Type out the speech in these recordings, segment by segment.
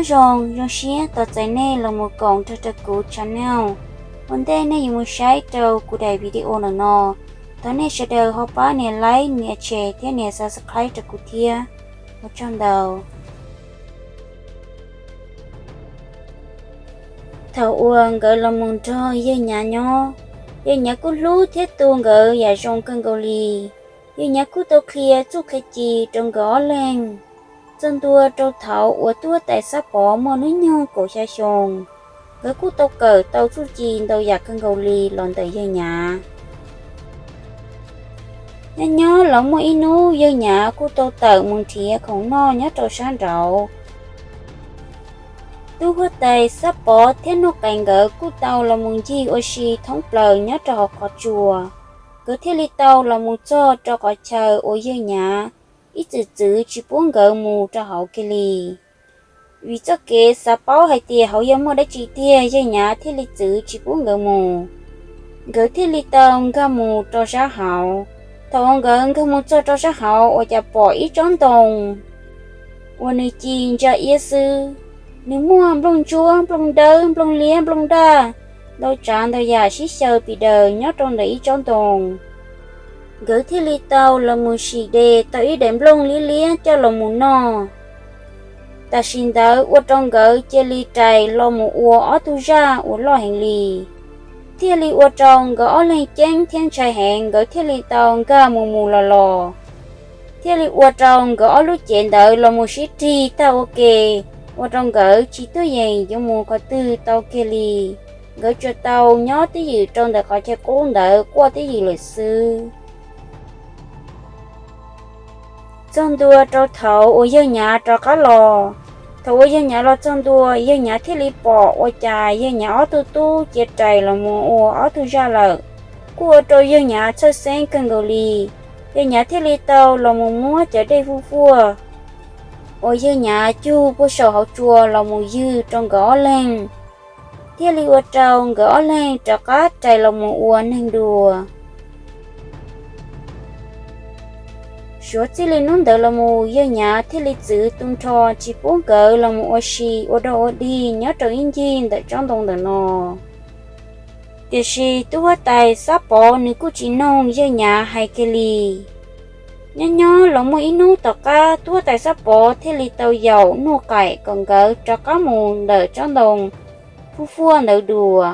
Nyob zoo, zoo siab tos txais nej los mus koom nrog rau kuv channel. Ua ntej nej yuav mus saib rau kuv daim video ntawm no, thov nej sawv daws ho pab nias like, nias share thiab nias subscribe rau kuv thiab. Ua tsaug ntau. Thaum uas nkawd los mus nrog yawg Nyav nyob, yawg Nyav kuj hlub thiab tu nkawd yam zoo kawg nkaus li. Yawg Nyav kuj tau qhia txuj qhia ci rau nkawd ob leeg, txog ntua rau thaum uas tub huab tais Xab Pov muaj hnub nyoog kaum xya xyoo, nkawd kuj tau kawm tau txuj ci ntau yam kawg nkaus li los ntawm yawg Nyav. Nyob nyob los muaj ib hnub yawg Nyav kuj tau tawm mus nrhiav khoom noj nyob rau sab nraud. Tub huab tais Xab Pov thiab Nuj Qais nkawd kuj tau los mus ncig ua si thoob plaws nyob rau hauv qhov tsua. Nkawd thiaj li tau los mus txog rau qhov chaw uas yawg Nyav ib txwm txwv tsis pub nkawd mus rau hauv kiag li. Vim txoj kev xav paub hais tias hauv yog muaj dab tsi tiag yawg Nyav thiaj li txwv tsis pub nkawd mus. Nkawd thiaj li tau nkag mus rau sab hauv. Thaum uas nkawd nkag mus txog rau sab hauv ua cas pom ib tsob ntoo uas nws ci ntsa iab xwb. Nws muaj nplooj ntsuab, nplooj dawb, nplooj liab, nplooj daj, ntau tsav ntau yam sib xyaw pis daws nyob rau ntawm ib tsob ntoo. Nkawd thiaj li tau los mus sim de tau ib daim nplooj liab liab coj los mus noj. Tam sim ntawd ua rau nkawd cia li rais los mus ua ob tug zaj uas loj heev li, thiaj li ua rau nkawd ob leeg ceeb thiab ntshai heev, nkawd thiaj li tau nkag mus mus los los, thiaj li ua rau nkawd ob lub cev ntawd los mus sib rig tag ua ke, ua rau nkawd tsis tuaj yeem yuav mus qhov twg tau kiag li. Nkawd tsuas tau nyob twj ywm rau ntawm qhov chaw qub ntawd quaj twj ywm lawm xwb. Txog ntua rau thaum uas yawg Nyav rov qab los. Thaum uas yawg Nyav los txog ntua, yawg Nyav thiaj li pom ua cas yawg Nyav ob tug tub cia rais los mus ua ob tug zaj lawm, kuj ua rau yawg Nyav txhawj xeeb kawg nkaus li. Yawg Nyav thiaj li tau los mus muab cov dej fuj fuaj uas yawg Nyav cug puag saum hauv tsua los mus ywg rau nkawd ob leeg, thiaj li ua rau nkawd ob leeg rov qab rais los mus ua neeg dua. Suav txij li hnub ntawd los mus yawg Nyav thiaj li txwv tu nrho tsis pub nkawd los mus ua si ua dog ua dig nyob rau ib ncig ntawm tsob ntoo ntawm no. Tiam sis tub huab tais Xab Pov nws kuj tsis noog yawg Nyav hais kiag li. Nyob nyob los muaj ib hnub tom qab tub huab tais Xab Pov thiaj li tau yaum Nuj Qaim kom nkawd rov qab mus ntawm tsob ntoo fuj fuaj ntawd dua,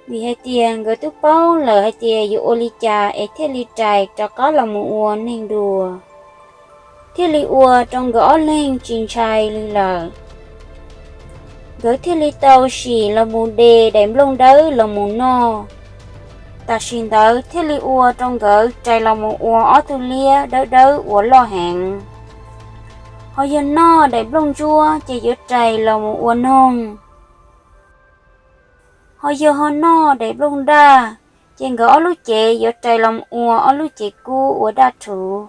vim hais tias nkawd twb paub lawm hais tias yuav ua li cas es thiaj li rais rov qab los mus ua neeg dua, thiaj li ua rau nkawd ob leeg tsis ntshai li lawm. Nkawd thiaj li tau sim los mus de daim nplooj dawb los mus noj. Tam sim ntawd thiaj li ua rau nkawd rais los mus ua ob tug liab dawb dawb uas loj heev. Ho yog noj daim nplooj ntsuab ces yuav rais los mus ua noog. Ho yog ho noj daim nplooj daj, ces nkawd ob lub cev yuav rais los mus ua ob lub cev kub uas daj rhuv.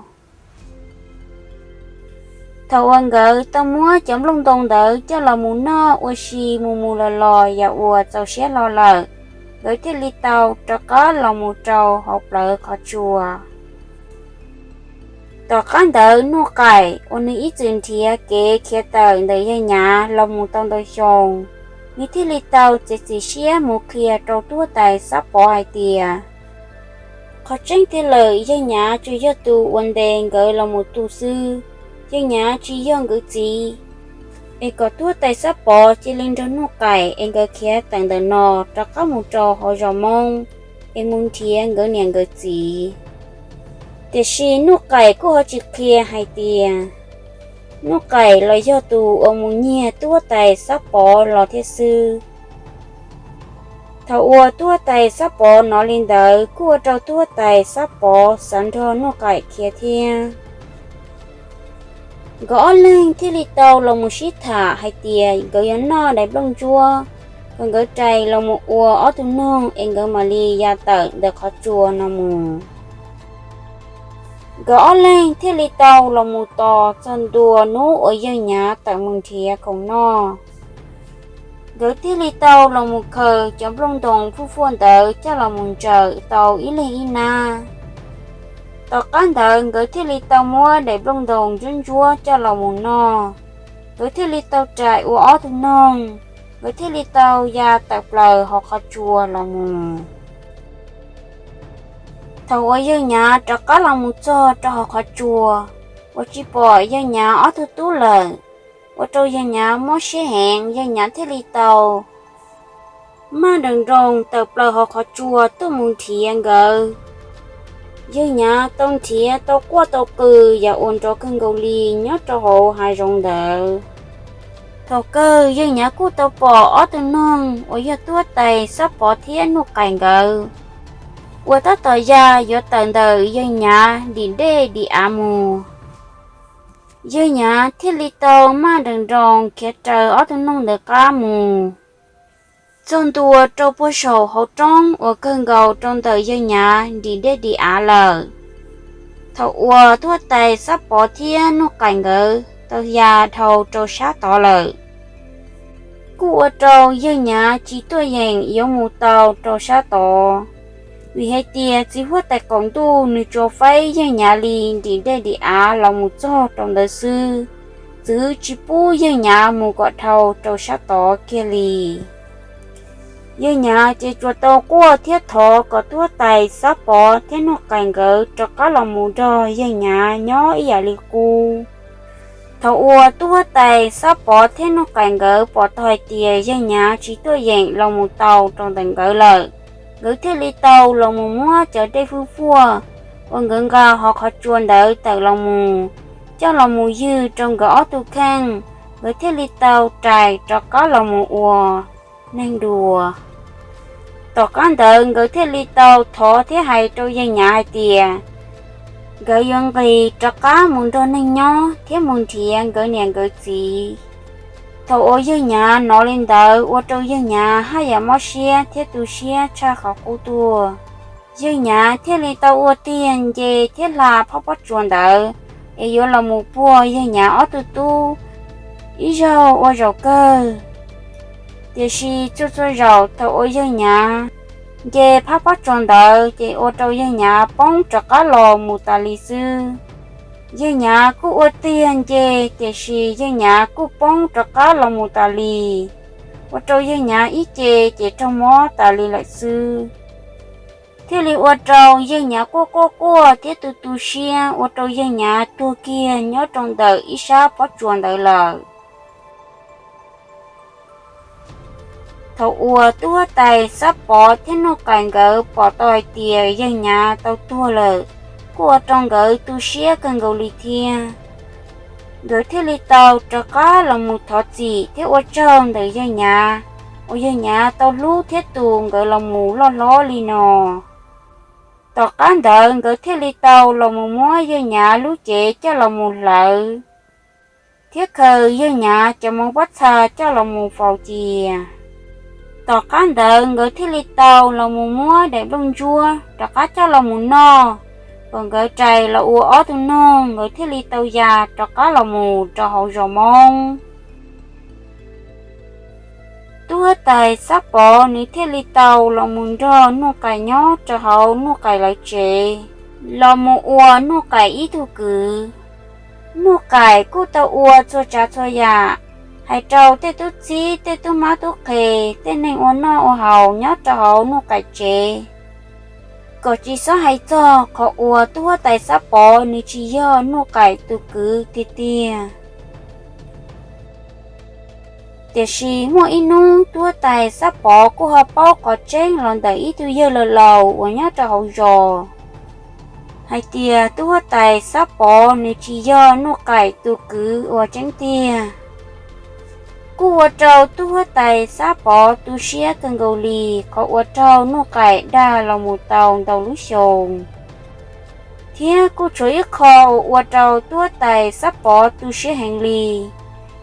Thaum uas nkawd tau muab cov nplooj ntoo ntawd coj los mus noj ua si mus mus los los yam uas txaus siab hlo lawm, nkawd thiaj li tau rov qab los mus rau hauv plawv qhov tsua. Tom qab ntawd Nuj Qaim uas nws ib txwm nrhiav kev khiav tawm ntawm yawg Nyav los mus tau ntau xyoo, nws thiaj li tau txiav txim siab mus qhia rau tub huab tais Xab Pov hais tias, qhov tseeb tiag lawm yawg Nyav tsuas yog tus uas ntes nkawd los mus tu xwb, yawg Nyav tsis yog nkawd txiv. Es kom tub huab tais Xab Pov cia li nrog Nuj Qaim es nkawd khiav tawm ntawm no rov qab mus rau hauv zos Hmoob es mus nrhiav nkawd niam nkawd txiv. Tiam sis Nuj Qaim kuj ho tsis qhia hais tias Nuj Qaim los yog tus uas mus nyiag tub huab tais Xab Pov los thiab xwb. Thaum uas tub huab tais Xab Pov hnov li ntawd kuj ua rau tub huab tais Xab Pov xav nrog Nuj Qaim khiav thiab. Nkawd ob leeg thiaj li tau los mus sib tham hais tias nkawd yuav noj daim nplooj ntsuab, kom nkawd rais los mus ua ob tug noog es nkawd mam li ya tawm ntawm qhov tsua no mus. Nkawd ob leeg thiaj li tau los mus tos txog ntua hnub uas yawg Nyav tawm mus nrhiav khoom noj. Nkawd thiaj li tau los mus khaws cov nplooj ntoos fuj fuaj ntawd coj los mus ntsaws tau ib leeg ib nab. Tom qab ntawd nkawd thiaj li tau muab daim nplooj ntoos ntsuab ntsuab coj los mus noj. Nkawd thiaj li tau rais ua ob tug noog, nkawd thiaj li tau ya tawm plaws hauv qhov tsua los mus. Thaum uas yawg Nyav rov qab los mus txog rau hauv qhov tsua, ua tsis pom yawg Nyav ob tug tub lawm, ua rau yawg Nyav mob siab heev, yawg Nyav thiaj li tau maj nroos nroos tawm plaws hauv qhov tsua tuaj mus nrhiav nkawd. Yawg Nyav tau nrhiav tau quaj tau qw yam uas nrov kawg nkaus li nyob rau hauv hav zoov ntawd. Thaum kawg yawg Nyav kuj tau pom ob tug noog uas yog Tuab Tais, Xab Pov thiab Nuj Qais nkawd, uas tab tom ya yuav tawm ntawm yawg Nyav nrim dej nrim av mus. Yawg Nyav thiaj li tau maj nroos nroos khiav raws ob tug noog ntawd qab mus, txog ntua rau puag saum hauv roob uas kawg nkaus rau ntawm yawg Nyav nrim dej nrim av lawm. Thaum uas Tuab Tais, Xab Pov thiab Nuj Qais nkawd tau ya dhau rau sab tod lawm, kuj ua rau yawg Nyav tsis tuaj yeem yuav mus tau rau sab tod, vim hais tias txiv huab tais qaum ntuj nws tsuas faib yawg Nyav li nrim dej nrim av los mus txog rau ntawd xwb, txwv tsis pub yawg Nyav mus kom dhau rau sab tod kiag li. Yawg Nyav ces tsuas tau quaj thiab thov kom Tuab Tais, Xab Pov thiab Nuj Qais nkawd rov qab los mus nrog yawg Nyav nyob ib yam li qub. Thaum uas Tuab Tais, Xab Pov thiab Nuj Qais nkawd pom tau hais tias yawg Nyav tsis tuaj yeem los mus tau rau ntawm nkawd lawm, nkawd thiaj li tau los mus muab cov dej fwj fuaj uas nkawd nqa hauv qhov tsua ntawd tawm los mus, coj los mus ywg rau nkawd ob tug kheej, nkawd thiaj li tau rais rov qab los mus ua neeg dua. Tom qab ntawd nkawd thiaj li tau thov thiab hais rau yawg Nyav hais tias nkawd yuav nqis rov qab mus nrog neeg nyob thiab mus nrhiav nkawd niam nkawd txiv. Thaum uas yawg Nyav hnov li ntawd ua rau yawg Nyav haj yam mob siab thiab tu siab tshaj qhov qub tuaj. Yawg Nyav thiaj li tau ua tiag nce thiab hla phab pob tsuas ntawd es yuav los mus puag yawg Nyav ob tug tub ib zaug ua zaum kawg. Tiam sis txhua txhua zaum thaum uas yawg Nyav nce phab pob tsuas ntawd ces ua rau yawg Nyav poob rov qab los mus tas li xwb. Yawg Nyav kuj ua tiag nce, tiam sis yawg Nyav kuj poob rov qab los mus tas li, ua rau yawg Nyav ib ce ces raug mob tas li lawm xwb. Thiaj li ua rau yawg Nyav quaj quaj quaj thiab tu tu siab, ua rau yawg Nyav tuag kiag nyob rau ntawm ib sab pob tsuas ntawd lawm. Thaum uas Tub Huab Tais, Xab Pov thiab Nuj Qais nkawd pom tau hais tias yawg Nyav tau tuag lawm, kuj ua rau nkawd tu siab kawg nkaus li thiab. Nkawd thiaj li tau rov qab los mus thov txim thiab ua tsaug ntawm yawg Nyav uas yawg Nyav tau hlub thiab tu nkawd los mus loj hlob li no. Tom qab ntawd nkawd thiaj li tau los mus muab yawg Nyav lub cev coj los mus hlawv thiab khaws yawg Nyav cov moo pob txha coj los mus faus cia. Tom qab ntawd nkawd thiaj li tau los mus muab daim nplooj ntsuab rov qab coj los mus noj, kom nkawd rais los ua ob tug noog, nkawd thiaj li tau ya rov qab los mus rau hauv zos Hmoob. Tub Huab Tais, Xab Pov nws thiaj li tau los mus nrog Nuj Qais nyob rau hauv Nuj Qais lawv tsev, los mus ua Nuj Qais ib tug kwv. Nuj Qais kuj tau ua txhua tsav txhua yam, hais rau tej tub txib, tej tub mab tub qhe, tej neeg ua noj ua haus nyob rau hauv Nuj Qais tsev, kom tsis txhob hais txog qhov uas Tub Huab Tais, Xab Pov nws tsis yog Nuj Qais tus kwv tiag tiag. Tiam sis muaj ib hnub Tub Huab Tais, Xab Pov kuj ho paub qhov tseeb los ntawm ib tug yawg laus laus uas nyob rau hauv zos hais tias Tub Huab Tais, Xab Pov nws tsis yog Nuj Qais tus kwv uas tseeb tiag. Kuj ua rau Tub Huab Tais, Xab Pov tu siab kawg nkaus li, qhov ua rau Nuj Qais dag los mus tau ntau lub xyoo. Thiab kuj tshuav ib qho uas ua rau Tub Huab Tais, Xab Pov tu siab heev li,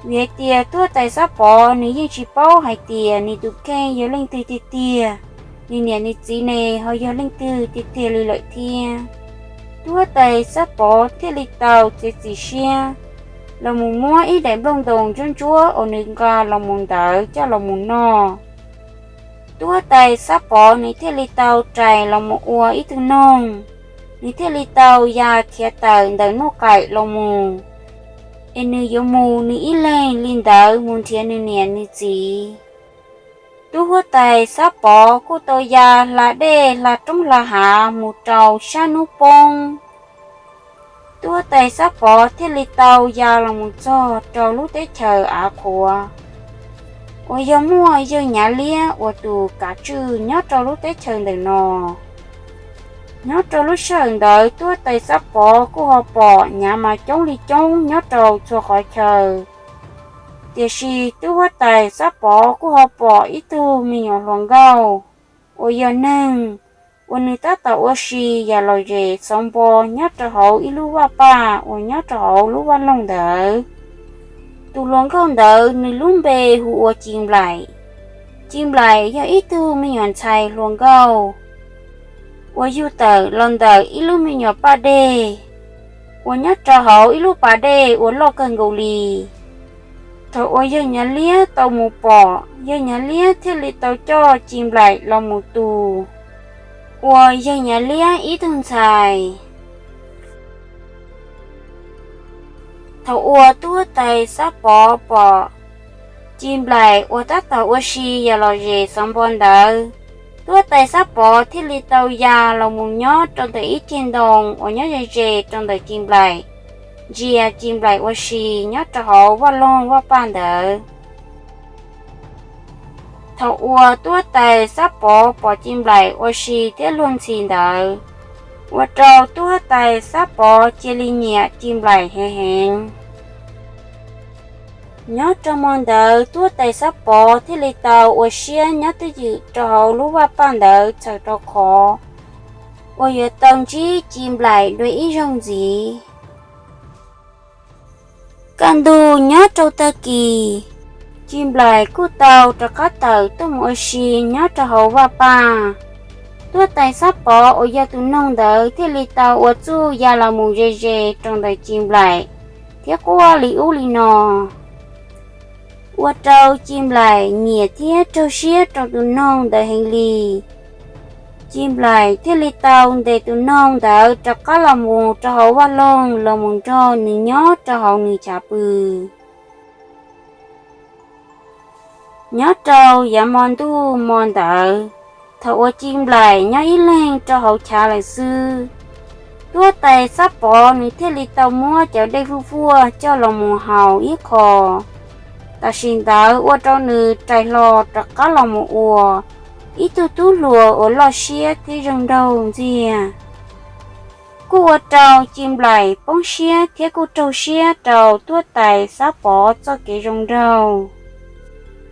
vim hais tias Tub Huab Tais, Xab Pov nws yeej tsis paub hais tias nws tus kheej yog leej twg tiag tiag, nws niam nws txiv ne ho yog leej twg tiag tiag li lawm thiab. Tub Huab Tais, Xab Pov thiaj li tau txiav txim siab los mus muab ib daim nplooj ntoos ntsuab ntsuab uas nws nqa los mus ntawd coj los mus noj. Tub Huab Tais, Xab Pov nws thiaj li tau rais los mus ua ib tug noog, nws thiaj li tau ya khiav tawm ntawm Nuj Qais los mus. es nws yuav mus nws ib leeg li ntawd mus nrhiav nws niam nws txiv. Tub huab tais Xab Pov kuj tau ya hla dej hla roob hla hav mus rau sab hnub poob. Tub huab tais Xab Pov thiaj li tau ya los mus txog rau lub teb chaws av qhuav uas yog muaj yawg Nyav Liab uas tus kav tswj nyob rau lub teb chaws ntawm no. Nyob rau lub sij hawm ntawd tub huab tais Xab Pov kuj ho pom nyav mas coob li coob nyob rau txhua qhov chaw. Tiam sis tub huab tais Xab Pov kuj ho pom ib tug me nyuam hluas nkauj uas yog neeg uas nws tab tom ua si yam lom zem xov npo nyob rau hauv ib lub vaj paj uas nyob rau hauv lub vaj loog ntawd. Tus hluas nkauj ntawd nws lub npe hu ua Ci Nplaim. Ci Nplaim yog ib tug me nyuam ntxhais hluas nkauj uas yug tawm los ntawm ib lub me nyuam paj dej uas nyob rau hauv ib lub pas dej uas loj kawg nkaus li. Thaum uas yawg Nyav Liab tau mus pom, yawg Nyav Liab thiaj li tau coj Ci Nplaim los mus tu ua yawg Nyav Liab ib tug ntxhais. Thaum uas tub huab tais Xab Pov pom Ci Nplaim uas tab tom ua si yam lom zem xov npo ntawd, tub huab tais Xab Pov thiaj li tau ya los mus nyob rau ntawm ib ceg ntoo uas nyob ze ze rau ntawm Ci Nplaim, ntsia Ci Nplaim ua si nyob rau hauv vaj loog vaj paj ntawd. Thaum uas tub huab tais Xab Pov pom Ci Nplaim ua si thiab luag ntxhi ntawd, ua rau tub huab tais Xab Pov cia li nyiam Ci Nplaim heev heev. Nyob rau hmo ntawd tub huab tais Xab Pov thiaj li tau ua siab nyob twj ywm rau hauv lub vaj paj ntawd txhawm rau qhov uas yuav tau ntsib Ci Nplaim dua ib zaug ntxiv. Kaj ntug nyob rau tag kis, Ci Nplaim kuj tau rov qab tawm tuaj mus ua si nyob rau hauv vaj paj. Tub huab tais Xab Pov uas yog tus noog ntawd thiaj li tau ua txuj ya los mus ze ze rau ntawm Ci Nplaim thiab quaj li ub li no, ua rau Ci Nplaim nyiam thiab raug siab rau tus noog ntawd heev li. Ci Nplaim thiaj li tau ntes tus noog ntawd rov qab los mus rau hauv vaj loog los mus nrog nws nyob rau hauv nws chav pw. Nyob rau yav hmo ntuj hmo ntawd, thaum uas Ci Nplaim nyob ib leeg rau hauv chav lawm xwb, tub huab tais Xab Pov nws thiaj li tau muab cov dej fuj fuaj coj los mus haus ib qho. Tam sim ntawd ua rau nws rais hlo rov qab los mus ua ib tug tub hluas uas loj siab thiab zoo nraug ntxiag. Kuj ua rau Ci Nplaim poob siab thiab kuj raug siab rau tub huab tais Xab Pov txoj kev zoo nraug.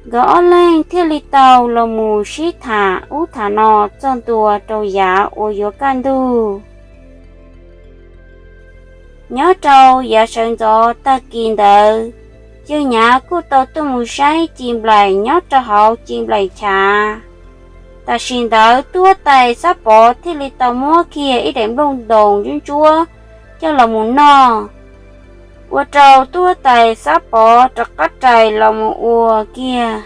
Nkawd ob leeg thiaj li tau los mus sib tham ub tham no txog ntua rau yav uas yuav kaj ntug. Nyob rau yav sawv ntxov tag kis ntawd, yawg Nyav kuj tau tuaj mus saib Ci Nplaim nyob rau hauv Ci Nplaim chav. Tam sim ntawd tub huab tais Xab Pov thiaj li tau muab kiag ib daim nplooj ntoos ntsuab ntsuab coj los mus noj, ua rau tub huab tais Xab Pov rov qab rais los mus ua kiag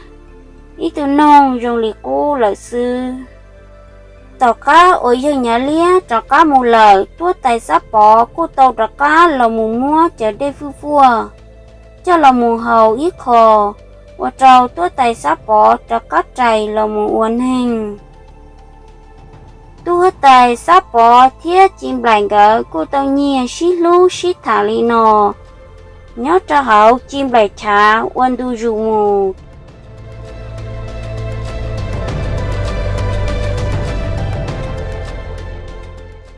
ib tug noog zoo li qub lawm xwb. Tom qab uas yawg Nyav Liab rov qab mus lawm, tub huab tais Xab Pov kuj tau rov qab los mus muab cov dej fuj fuaj coj los mus haus ib qho, ua rau tub huab tais Xab Pov rov qab rais los mus ua neeg. Tub huab tais Xab Pov thiab Ci Nplaim nkawd kuj tau nyiag sib hlub sib tham li no nyob rau hauv Ci Nplaim chav ua ntu zus mus.